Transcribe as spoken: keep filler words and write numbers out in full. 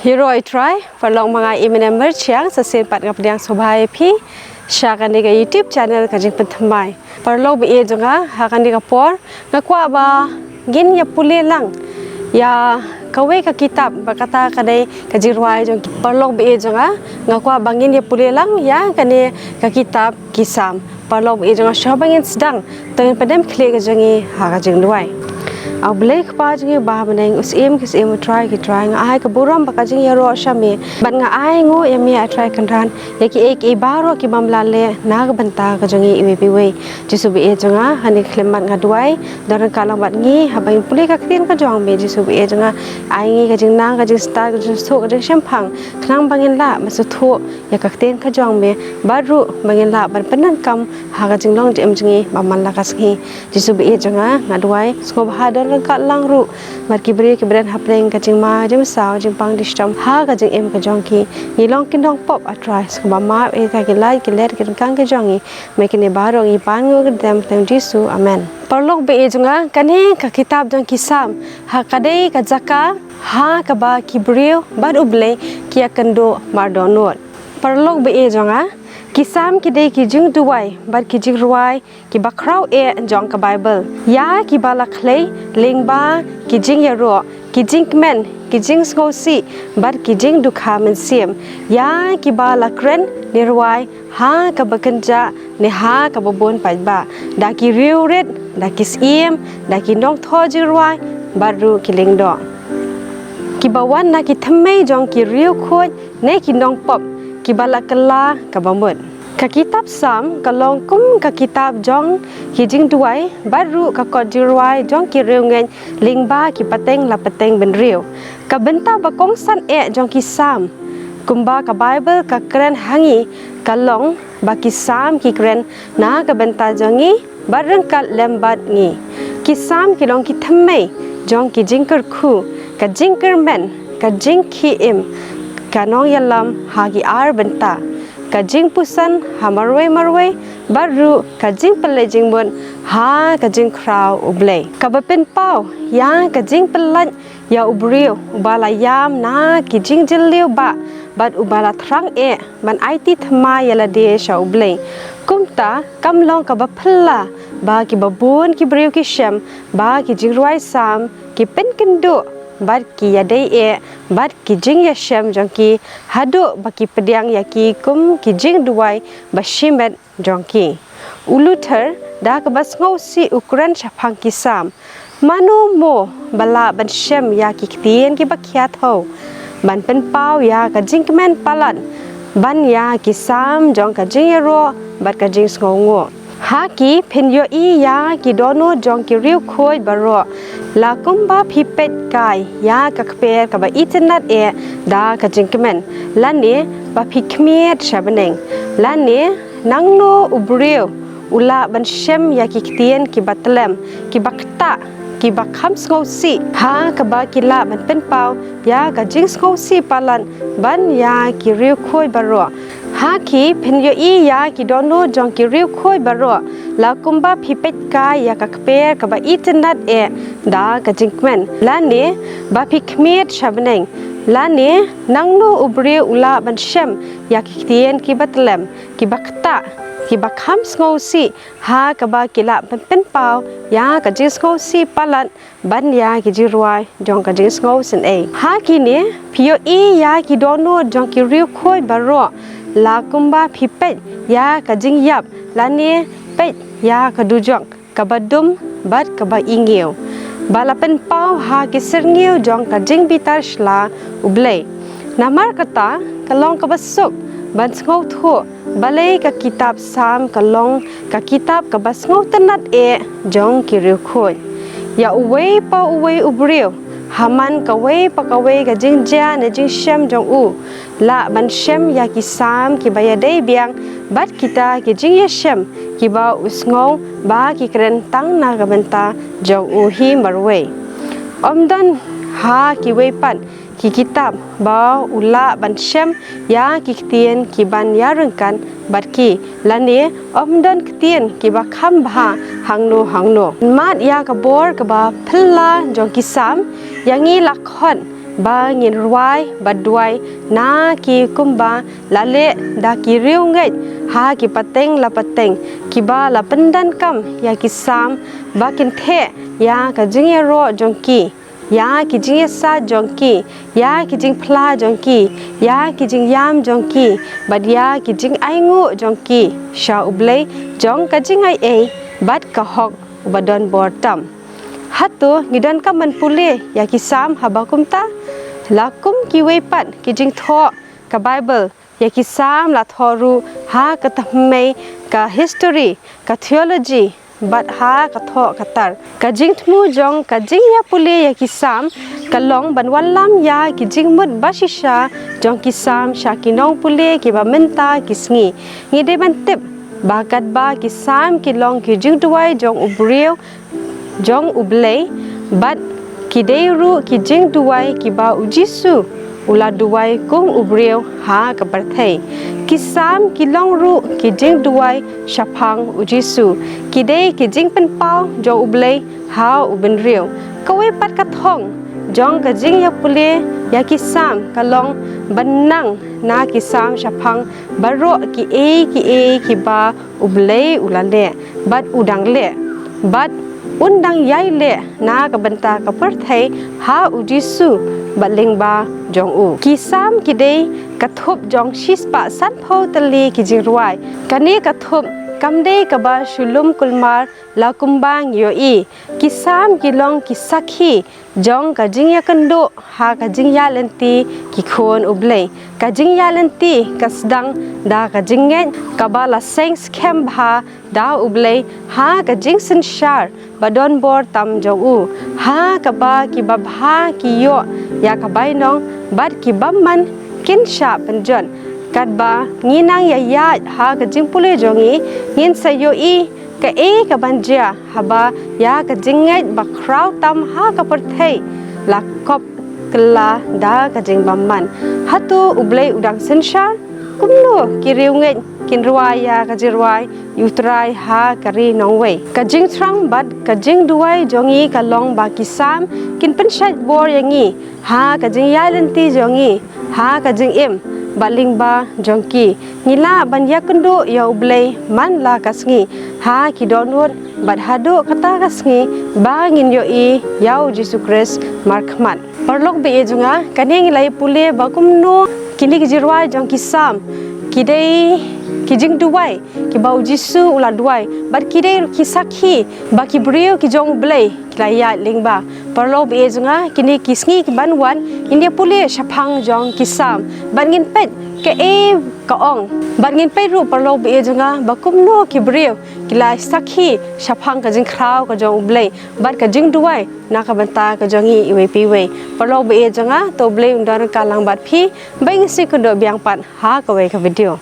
Hero i Trai, paralok, ma nga i Mene Merchiang, sa sien pat nga pdiang sngewbha ïa phi sha kane ka YouTube channel Ka Jingpynthymmai. Paralok ba ïeit jong nga, ha kane ka por nga kwah ba ngin ïa pule lang ïa kawei ka kitab, ba kata ka dei ka jingrwai jong ki paralok ba ïeit jong nga. Nga kwah ba ngin ïa pule lang ïa kane ka kitab Ki Salm. Paralok ba ïeit jong nga, shuwa ba ngin sdang, to ngin pyndem khlieh ka jong ngi ha ka jingduwai. A U Blei Kpa jong ngi ba ha bneng, u Syiem ki syiem, u Trai ki trai, nga ai ka burom bad ka jingïaroh sha me, bad nga ai nguh ïa me, A Trai kynran, ïa kiei kiei baroh ki bym lah leh na ka bynta ka jong ngi iwei pa iwei. Jisu ba ïeit jong nga, ha kane ka khyllipmat nga duwai, don ryngkat lang bad ngi haba ngin pule ka ktien ka jong me. Jisu ba ïeit jong nga, ai ngi ka jingnang, ka jingstad, ka jingsuk, ka jingshemphang, khnang ba ngin lah ban sngewthuh ïa ka ktien ka jong me, bad ruh ba ngin lah ban pyndonkam ha ka jinglong jingim jong ngi ba man la ka sngi. Jisu ba ïeit jong nga, nga duwai sngewbha don ryngkat lang ruh bad ki briew kiba don hapdeng ka jingma jingmynsaw, jingpang jingshitom ha ka jingim ka jong ki. Ngi long ki nongpop, A Trai, sngewbha map ïa kita ki lait ki let ki ryngkang ki jong ngi. Ma kine baroh ngi pan nguh kyrteng Jisu. Amen. Paralok ba ïeit jong nga, kane ka kitab jong Ki Salm, ha ka dei ka jaka ha kaba ki briew bad U Blei ki ïakynduh mar dohnud. Paralok ba ïeit jong nga, Ki Salm ki dei ki jingduwai bad ki jingrwai kiba khraw eh jong ka Baibl, ïa kiba la khlei lyngba ki jingïaroh, ki jingkmen, ki jingsngewsih bad ki jingdukha mynsiem, ïa kiba la kren ne rwai ha kaba kynjah ne ha kaba bun paidbah, da ki riewrit, da ki syiem, da ki nongthoh jingrwai, bad ruh ki lyngdoh kiba wan na ki thymmei jong ki riewkhuid ne ki nongpop kiba la kylla kaba mut. Ka kitab Salm ka long kum ka kitab jong ki jingduwai bad ruh ka kot jingrwai jong ki riewngeit lyngba ki pateng la pateng bynriew. Ka bynta ba kongsan eh jong Ki Salm, kumba ka Baibl ka kren ha ngi, ka long ba Ki Salm ki kren na ka bynta jong ngi bad ryngkat lem bad ngi. Ki Salm ki long ki thymmei jong ki jingkyrkhu, ka jingkyrmen, ka jingkhie im, ka nongïalam ha ki ar bynta, ka jingpuson ha marwei marwei, bad ruh ka jingpynleit jingmut ha ka jingkhraw U Blei, kaba pynpaw ïa ka jingpynlait ïa u briew uba la ïam na ki jingjylliew bah bad uba la thrang eh ban aiti thymmai ïa lade sha U Blei. Kumta kam long kaba phylla ba kiba bun ki briew ki shem ba ki jingrwai Salm ki pynkynduh bad ki ïadei eh bad ki jingïashem jong ki, haduh ba ki pdiang ïa ki kum ki jingduwai ba shimet jong ki. U Luther da kaba sngewsih u kren shaphang Ki Salm: Mano mo ba lah ban shem ïa ki ktien kiba khia thew, ban pynpaw ïa ka jingkmen palat ban ïa ki Salm jong ka jingïaroh bad ka jingsngewnguh? Ha ki phin ïohi ïa ki dohnud jong ki riewkhuid baroh, la kumba phi peit kai ïa ka kper kaba itynnad eh da ka jingkmen, lane ba phi khmied sha bneng, lane nangno u briew u lah ban shem ïa ki ktien kiba tlem, kiba ktah, kiba kham sngewsih, ha kaba ki lah ban pynpaw ïa ka jingsngewsih palat ban ïa ki riewkhuid baroh? Ha ki phin ïohi ïa ki dohnud jong ki riewkhuid baroh, la kumba phi peit kai ïa ka kper kaba itynnad eh da ka jingkmen, lane ba phi khmied sha bneng, lane nangno u briew u lah ban shem ïa ki ktien kiba tlem, kiba ktah, kiba kham sngewsih, ha kaba ki lah ban pynpaw ïa ka jingsngewsih palat ban ïa ki jingrwai jong ka jingsngewsynei? Ha kine phi ïohi ïa ki dohnud jong ki riewkhuid baroh, la kumba phi peit ïa ka jingïap, lane peit ïa ka dujok kaba dum bad kaba ingiew, ba la pynpaw ha ki syrngiew jong ka jingbitar sla U Blei. Namar kata ka long kaba suk ban sngewthuh balei ka kitab Salm ka long ka kitab kaba sngewtynnad eh jong ki riewkhuid. Ïa uwei pa uwei u briew, ha man kawei pa kawei ka jingjia ne jingshem jong u, lah ban shem ïa ki Salm kiba ïadei biang bad kita ki jingïashem kiba u sngew ba ki kren tang na ka bynta jong u hi marwei. Ym don ha kiwei pat ki kitab ba u lah ban shem ïa ki ktien ki ban ïaryngkat bad ki, lane ym don ktien kiba kham bha hangno hangno. Mad ïa ka bor kaba phylla jong ki Salm, ïa ngi la khot ba ngin rwai bad duwai na ki kumba la leh da ki riewngeit ha ki pateng la pateng, kiba la pyndonkam ïa ki Salm ba kin theh ïa ka jingïaroh jong ki, ïa ki jingïasaid jong ki, ïa ki jingphla jong ki, ïa ki jingïam jong ki, bad ïa ki jingainguh jong ki sha U Blei jong ka jingaiei bad ka hok uba don bor tam. Hato ngi donkam ban pule ïa ki Salm haba kumta? La kum kiwei pat ki jingthoh ka Baibl, ïa ki Salm la thoh ruh ha ka thymmei ka history, ka theology, bad ha ka thoh ka tar. Ka jingthmu jong ka jingïapule ïa ki Salm ka long ban wallam ïa ki jingmut ba shisha jong ki Salm sha ki nongpule kiba mynta ki sngi. Ngi dei ban tip ba katba ki Salm ki long ki jingduwai jong u briew jong U Blei, bad ki dei ruh ki jingduwai kiba U Jisu u la duwai kum u briew ha ka pyrthei. Ki Salm ki long ruh ki jingduwai shaphang U Jisu. Ki dei ki jingpynpaw jong U Blei ha u bynriew. Kawei pat ka thong jong ka jingïapule ïa ki Salm ka long ban nang na ki Salm shaphang baroh kiei kiei kiba U Blei u la leh, bad u dang leh, bad un dang ïai leh na ka bynta ka pyrthei ha U Jisu bad lyngba jong u. Ki Salm ki dei ka thup jong shispah sanphew tylli ki jingrwai. Kane ka thup kam dei kaba shu lum kulmar la kumba ngi ïohi. Ki Salm ki long ki sakhi jong ka jingïakynduh ha ka jingïaid lynti ki khun U Blei. Ka jingïaid lynti ka sdang da ka jingngeit kaba la seng skhem bha da U Blei ha ka jingsynshar ba don bor tam jong u, ha kaba ki babha ki ïoh ïa ka bainong bad ki bymman kin shah pynjot. Katba ngi nang ïaid ha ka jingpule jong ngi, ngin sa ïohi kaei kaban jia haba ïa ka jingngeit ba khraw tam ha ka pyrthei la kop kylla da ka jingbymman. Hato U Blei u dang synshar? Kumno ki riewngeit kin rwai ïa ka jingrwai ïa U Trai ha ka ri nongwei? Ka jingthrang bad ka jingduwai jong ngi ka long ba ki Salm kin pynshait bor ïa ngi ha ka jingïaid lynti jong ngi, ha ka jingim bad lyngba jong ki. Ngi lah ban ïakynduh ïa U Blei man la ka sngi ha ki dohnud bad haduh kata ka sngi ba ngin ïohi ïa U Jisu Khrist markhmat. Paralok ba ïeit jong nga, kane ngi la ïa pule ba kumno kine ki jingrwai jong ki Salm ki dei ki jingduwai kiba U Jisu u la duwai, bad ki dei ki sakhi ba ki briew ki jong U Blei ki la ïaid lyngba. Paralok ba ïeit jong nga, kine ki sngi ki ban wan ngin ïa pule shaphang jong ki Salm bad ngin peit kaei ka ong. Bad ngin peit ruh, paralok ba ïeit jong nga, ba kumno ki briew ki la sakhi shaphang ka jingkhraw ka jong U Blei bad ka jingduwai na ka bynta ka jong ngi iwei pa iwei. Paralok ba ïeit jong nga, to U Blei un don ryngkat lang bad phi. Ba ngin sa ïakynduh biang pat ha kawei ka video.